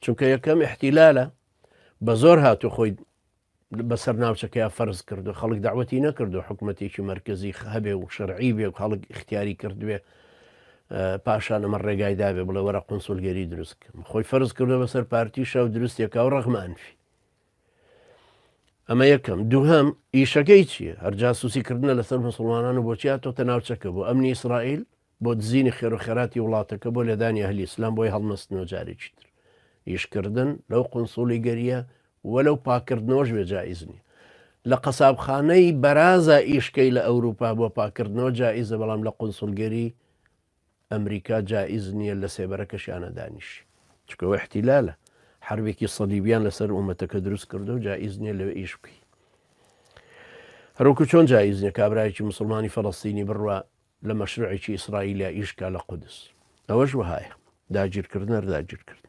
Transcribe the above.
چونکە یەکەم احتیلالە بە زۆر هاتو خۆی بەسەر ناوچەکەیا فەرز کردو خەڵک دەعوەتی نەکردو حکومەتێکی مەرکەزی هەبێ و شەرعی بێ و خەڵک ئیختیاری کردبێ پاشان ئەمە ڕێگای دابێ بڵێ وەرە قونسولگەری دروست کەم خۆی فەرز کردو بەسەر پارتیشە و دروستێکا و ڕەغمە ئەنفی ئەمە یەکەم دووهەم ئیشەکەی چییە هەر جاسوسی کردنە لەسەر مسلمانان و بۆچی هاتۆتە ناوچەکە بۆ ئەمنی ئیسرائیل بۆ دزینی خێروخێراتی وڵاتەکە بۆ لێدانی ئەهلی ئیسلام بۆی هەڵنەستنەوە جارێکی تر ئیشکردن لەو قونسوڵی گەریە وە لەو پاکردنەوەش بێ جائیز نیە لە قەسابخانەی بەرازا ئیشکەی لە ئەوروپا بۆ پاکردنەوە جائیزە بەڵام لە قونسوڵگەری ئەمریکا جائیز نیە لە سێبەرەکەشیانە دانیشی چونکە ئەوە احتیلالە حربێکی سەلیبیان لەسەر ئومەتەکە دروست کردو جائیز نیە لەوێ ئیش بکەی هەروەکو چۆن جائیز نیە کابرایەکی مسلمانی فەڵەستینی بڕوا لە مەشروعێکی ئیسرائیلیا ئیش کا لە قودس ئەوەش وەهایە داگیرکردن هەر داگیرکردن.